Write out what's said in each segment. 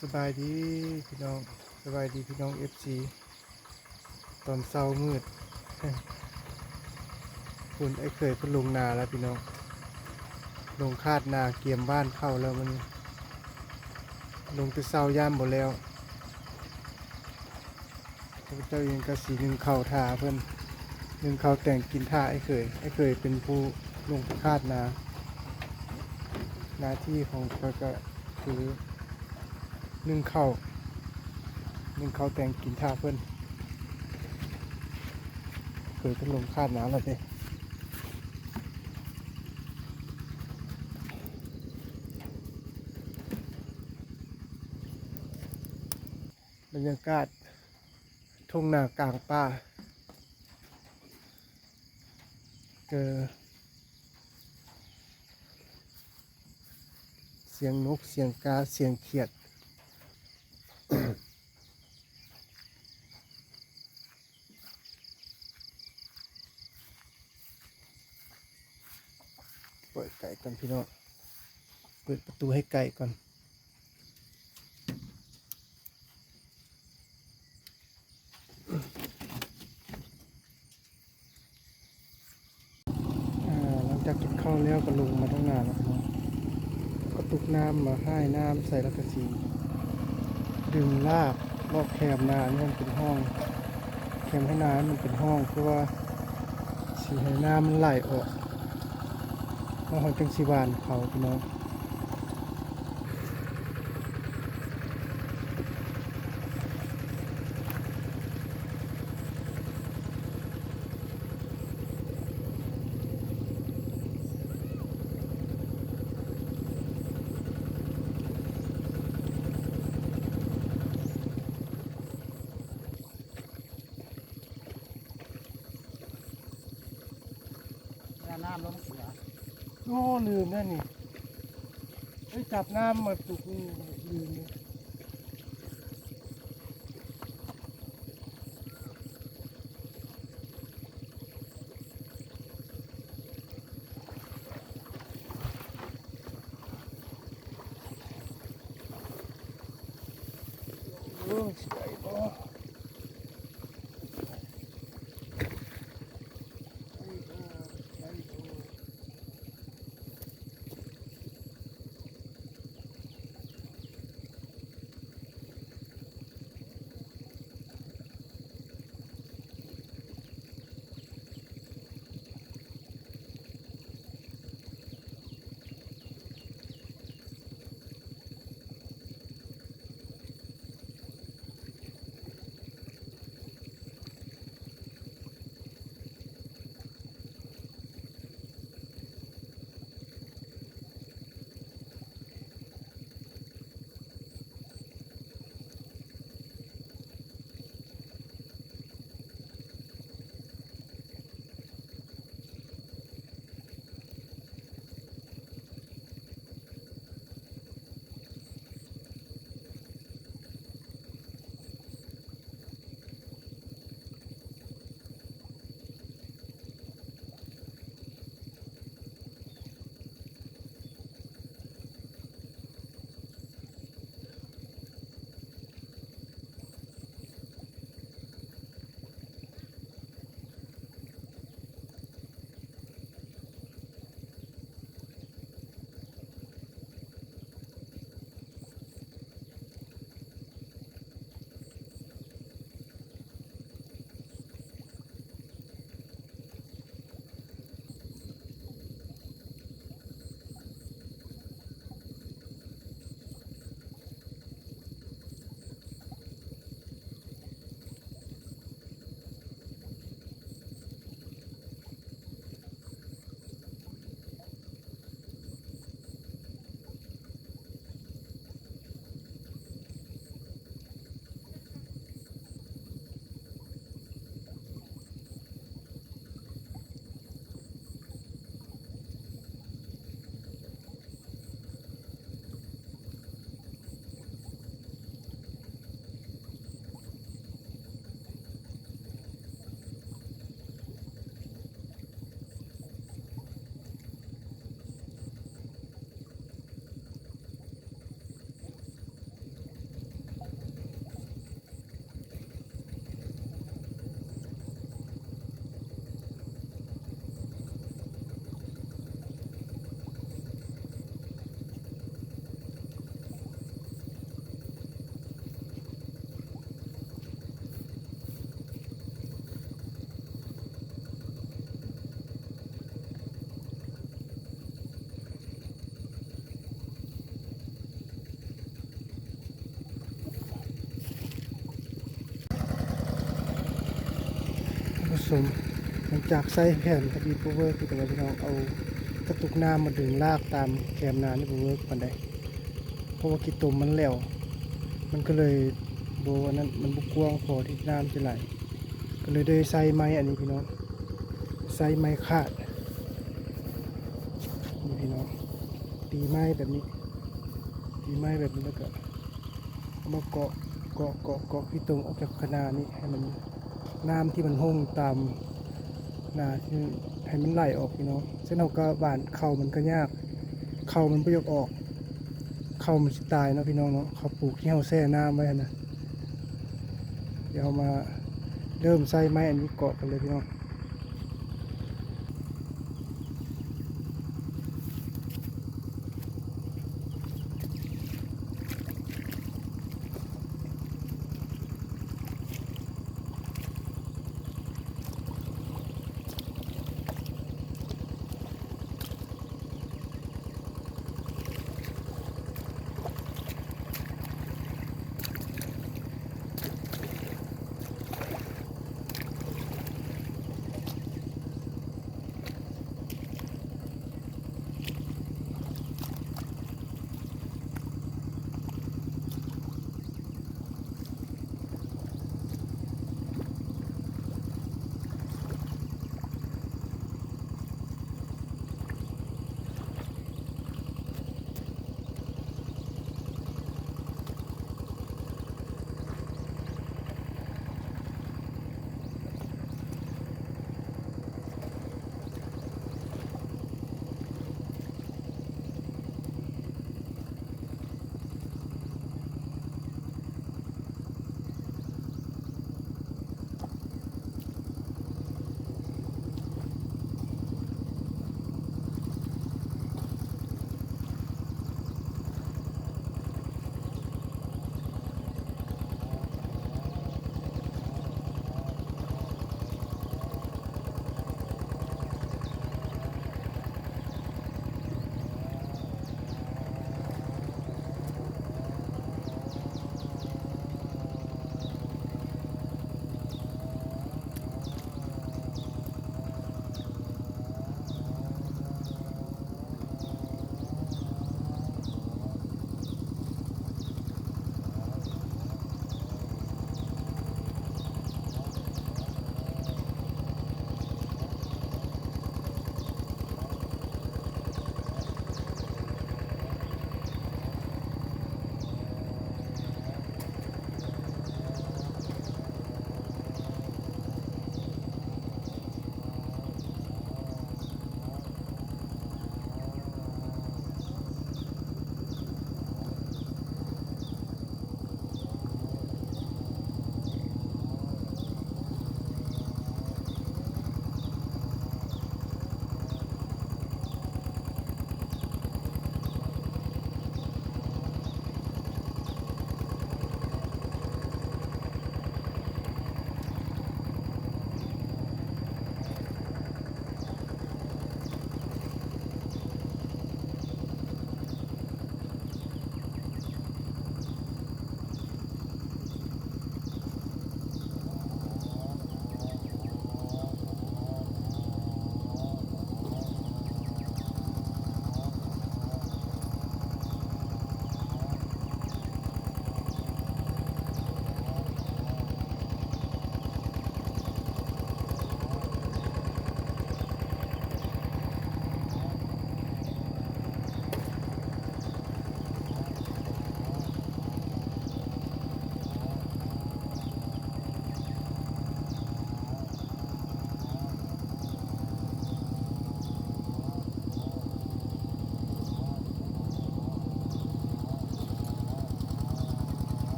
ສະບາຍດີພີ່ນ້ອງ ສະບາຍດີພີ່ນ້ອງເອັຟຊີ ຕອນເຊົ້າມືດ ພຸ້ນ ອ້າຍເຂີຍເພິ່ນລົງນາແລ້ວພີ່ນ້ອງ ລົງຄາດນາກຽມຫວ່ານເຂົ້າແລ້ວມື້ນີ້ ລົງແຕ່ເຊົ້າຢ້ານບໍ່ແລ້ວ. ຂ້າພະເຈົ້າເອງກະຊິໜຶ້ງເຂົ້າຖ້າເພິ່ນ ໜຶ້ງເຂົ້າແຕ່ງກິນຖ້າອ້າຍເຂີຍ ອ້າຍເຂີຍເປັນຜູ້ລົງໄປຄາດນາ ໜ້າທີ່ຂອງຂ້ອຍກະຄືໜຶ້ງເຂົ້າ ໜຶ້ງເຂົ້າແຕ່ງກິນຖ້າເພິ່ນ ເຂີຍເພິ່ນລົງຄາດນາແລ້ວເດ້. ບັນຍາກາດທົ່ງນາກາງປ່າ ເອີ ສຽງນົກ ສຽງກາ ສຽງຂຽດ ເປີດໄກ່ກ່ອນພີ່ນ້ອງ ເປີດປະຕູໃຫ້ໄກ່ກ່ອນ. ອ່າ ຫຼັງຈາກກິນເຂົ້າແລ້ວກໍລົງມາທາງໜ້າແລ້ວເນາະ ກໍຕຸກນ້ຳມາ ຮ່າຍນ້ຳໃສ່ ແລ້ວກໍຊິດຶງລາກເລາະແຄມນາໃຫ້ມັນເປັນຮ່ອງ ແຄມໄຮ່ນາໃຫ້ມັນເປັນຮ່ອງ ເພື່ອວ່າຊິໃຫ້ນ້ຳມັນໄຫຼອອກ ແລ້ວເຮົາຈຶ່ງຊິຫວ່ານເຂົ້າພີ່ນ້ອງ. ເວລານ້ຳລົງເສຍ ໂອ້ ລືມແລ້ວນີ້ ເອີຍ ຈັບນ້ຳມາຕຸກ ລືມເລີຍ. ໂອ້ຍ ຊິໄດ້ບໍ່? ໄດ້ບໍ່? ໄດ້ບໍ່? ເ ຊົມ ຫຼັງຈາກໃຊ້ແຜ່ນທະບີດບໍ່ເວີກ ແຕ່ວ່າພີ່ນ້ອງເອົາກະຕຸກນ້ຳມາດຶງລາກຕາມແຄມນານີ້ບໍ່ເວີກປານໃດ ເພາະວ່າຂີ້ຕົມມັນແຫຼວ ມັນກໍເລີຍບໍ່ອັນນັ້ນ ມັນບໍ່ກວ້າງພໍທີ່ນ້ຳຈະໄຫຼ ກໍເລີຍໄດ້ໃຊ້ໄມ້ອັນນີ້ພີ່ນ້ອງ ໃຊ້ໄມ້ຄາດ ນີ້ພີ່ນ້ອງ ຕີໄມ້ແບບນີ້ ຕີໄມ້ແບບນີ້ ແລ້ວກໍເອົາມາເກາະ ເກາະ ເກາະ ເກາະຂີ້ຕົມອອກຈາກຄະນານີ້ ໃຫ້ມັນ ນ້ຳທີ່ມັນຫົ່ງຕາມນາ ໃຫ້ມັນໄຫຼອອກພີ່ນ້ອງ ເຊັ່ນເຮົາກໍຫວ່ານເຂົ້າມັນກໍຍາກ ເຂົ້າມັນບໍ່ຢາກອອກ ເຂົ້າມັນຊິຕາຍເນາະພີ່ນ້ອງເນາະ ເຂົ້າປູກທີ່ເຮົາແຊ່ນ້ຳໄວ້ຫັ້ນນະ ດຽວເຮົາມາເລີ່ມໃຊ້ໄມ້ອັນນີ້ເກາະກັນເລີຍພີ່ນ້ອງ. ເ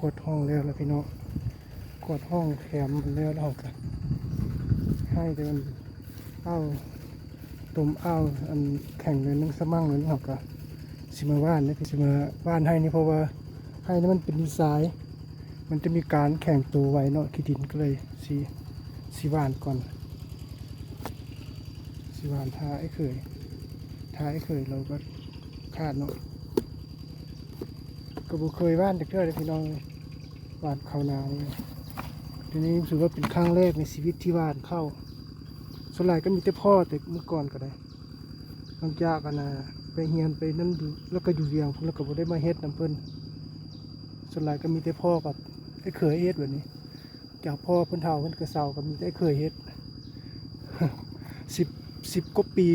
ກວດຮ່ອງແລ້ວລະພີ່ນ້ອງ ກວດຮ່ອງແຄມແລ້ວ ແລ້ວເຮົາກະໃຫ້ແຕ່ມັນ ເອົາ ຕົມເອົາອັນແຂງໜ້ອຍໜຶ່ງ ສະໝັ່ງໜ້ອຍໜຶ່ງ ເຮົາກະຊິມາຫວ່ານເດ້ ຊິມາຫວ່ານໄຮ່ນີ້ ເພາະວ່າໄຮ່ນີ້ມັນເປັນດິນຊາຍ ມັນຈະມີການແຂງໂຕໄວເນາະ ຂີ້ດິນ ກະເລີຍຊິ ຊິຫວ່ານກ່ອນ ຊິຫວ່ານຖ້າອ້າຍເຂີຍ ຖ້າອ້າຍເຂີຍລາວກະຂາດເນາະ ກະບໍ່ເຄີຍຫວ່ານຈັກເທື່ອເດ້ພີ່ນ້ອງເອີຍ ຫວ່ານເຂົ້ານານີ້ ດຽວນີ້ຮູ້ສຶກວ່າເປັນຄັ້ງແລກໃນຊີວິດທີ່ຫວ່ານເຂົ້າ ສ່ວນຫຼາຍກະມີແຕ່ພໍ່ ແຕ່ເມື່ອກ່ອນກະໄດ້ ຫຼັງຈາກອັນນາ ໄປຮຽນໄປນັ້ນຢູ່ ແລ້ວກະຢູ່ວຽງພຸ້ນ ແລ້ວກະບໍ່ໄດ້ມາເຮັດນຳເພິ່ນ ສ່ວນຫຼາຍກະມີແຕ່ພໍ່ກັບອ້າຍເຂີຍເຮັດແບບນີ້ ຈາກພໍ່ເພິ່ນເຖົ້າເພິ່ນກະເຊົາ ກະມີແຕ່ອ້າຍເຂີຍເຮັດ ສິບ ສິບກວ່າປີ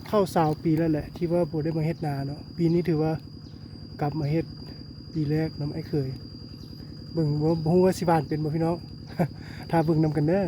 ເຂົ້າຊາວປີແລ້ວແຫຼະ ທີ່ວ່າບໍ່ໄດ້ມາເຮັດນາເນາະ ປີນີ້ຖືວ່າກັບມາເຮັດປີແລກນຳອ້າຍເຂີຍ ເບິ່ງ ບໍ່ ບໍ່ຮູ້ວ່າຊິຫວ່ານເປັນບໍ່ພີ່ນ້ອງ ຖ້າເບິ່ງນຳກັນເດີ.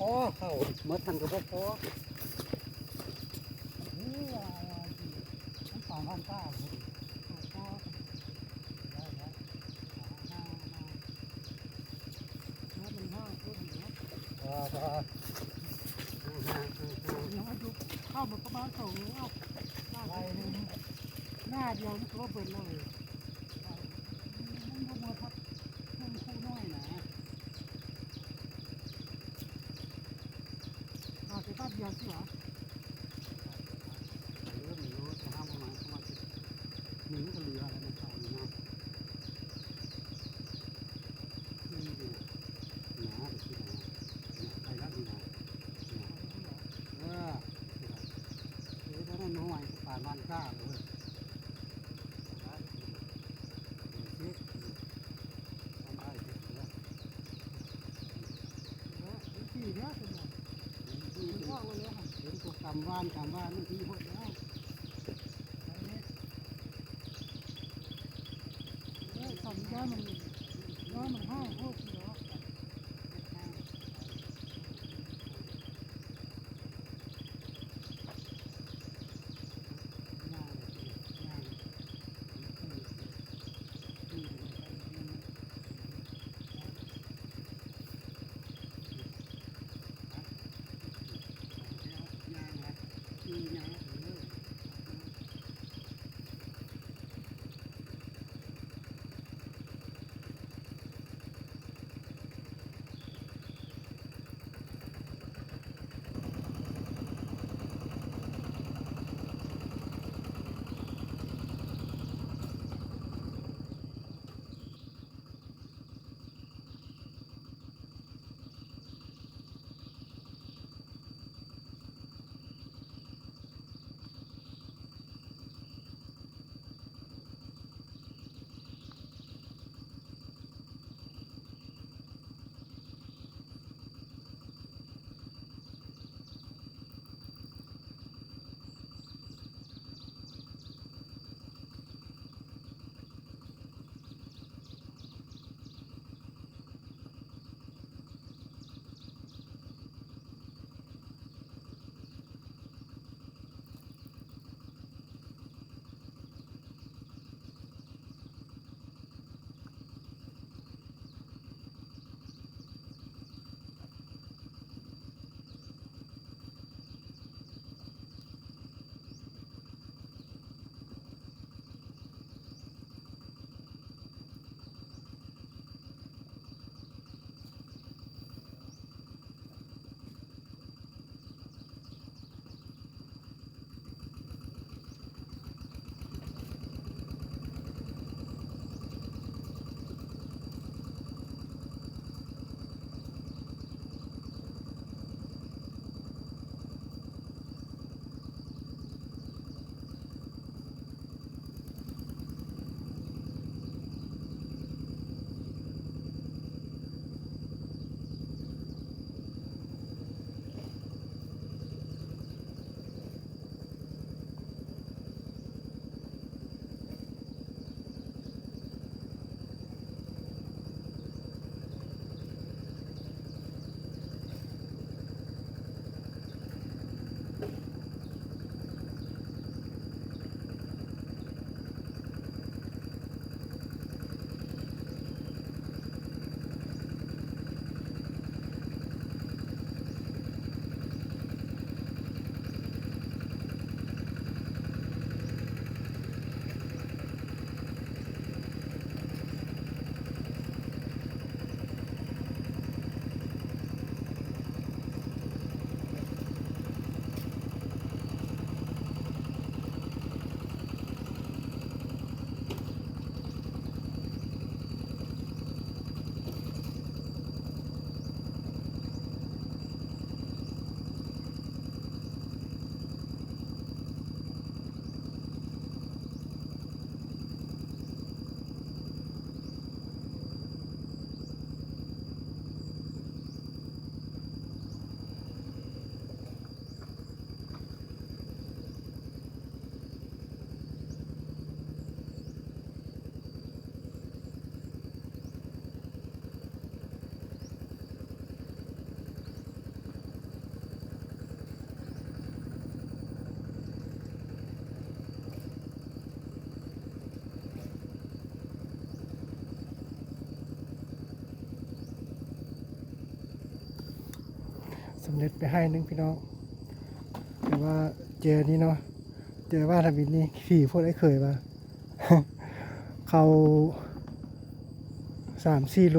ພໍ ເຂົ້າໝົດຫັ້ນກໍບໍ່ພໍ ເອີ ມັນປານບ້ານປ້າ ເອີ ໄດ້ແລ້ວ ມັນຫ້າງພຸ້ນເນາະ ເອີ ເອີ ເຂົ້າມາປະມານສອງໂລ ໜ້າດຽວມັນກໍເບິດແລ້ວ ມັນບໍ່ໝົດ ເພິ່ນຄູ່ນ້ອຍນະ ອາດຈະຕັດດຽວຊິຫວາ ເລີ່ມໂລຈະຫ້າມປະມານ ເພາະວ່ານີ້ມັນກໍເຫຼືອແລ້ວ ມັນເຂົ້ານີ້ນະ ຄືຢູ່ນະ ໄປແລ້ວນີ້ນະ ເອີ ເອີ ຕອນນັ້ນຫ້ວຍປານບ້ານກ້າເລີຍ ເອີ ເອີ ເອີ ມັນອອກມາແລ້ວ ເຫັນຕົວກຳວານ ກຳວານມັນທີ່ຫົດແລ້ວ ເອີ ສັນຍາມັນ ຍາມັນຮ້າຍໂພດເນາະ. ສຳເລັດໄປໄຮ່ໜຶ່ງພີ່ນ້ອງ. ແຕ່ວ່າແຈນີ້ເນາະ ແຈວ່າທຳອິດນີ້ ຂີ້ໂພດ ອ້າຍເຂີຍວ່າ ເຂົ້າສາມສີ່ໂລ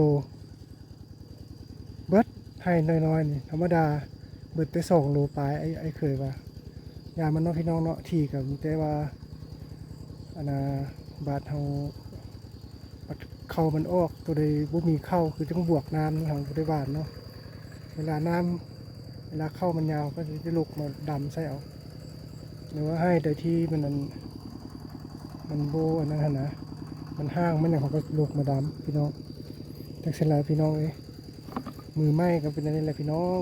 ເບິດໄຮ່ນ້ອຍໆນີ້ ທຳມະດາເບິດແຕ່ສອງໂລປາຍ ອ້າຍ ອ້າຍເຂີຍວ່າ. ຢ່າມັນເນາະພີ່ນ້ອງເນາະ ທີ່ກໍມີແຕ່ວ່າ ອັນນ່າ ບາດເຮົາ ບັດເຂົ້າມັນອອກ ໂຕໃດບໍ່ມີເຂົ້າ ຄືຈັ່ງບວກນ້ຳນີ້ ເຮົາບໍ່ໄດ້ຫວ່ານເນາະ. ເວລານ້ຳ ເວລາເຂົ້າມັນຍາວ ກໍຈະລຸກມາດຳໃສ່ເອົາ ຫຼືວ່າໄຮ່ໃດທີ່ມັນ ອັນ ມັນບໍ່ອັນນັ້ນຫັ້ນນະ ມັນຮ່າງມັນຫຍັງ ເຮົາກໍລຸກມາດຳພີ່ນ້ອງ. ຈັກຊັ້ນລະພີ່ນ້ອງເອີຍ ມືໃໝ່ກໍເປັນອັນນີ້ແຫຼະພີ່ນ້ອງ.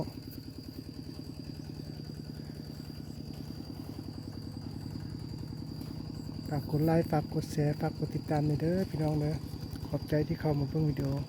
ຝາກກົດໄລ ຝາກກົດແຊ ຝາກກົດຕິດຕາມແດ່ເດີພີ່ນ້ອງເດີ. ຂອບໃຈທີ່ເຂົ້າມາເບິ່ງວິດີໂອ.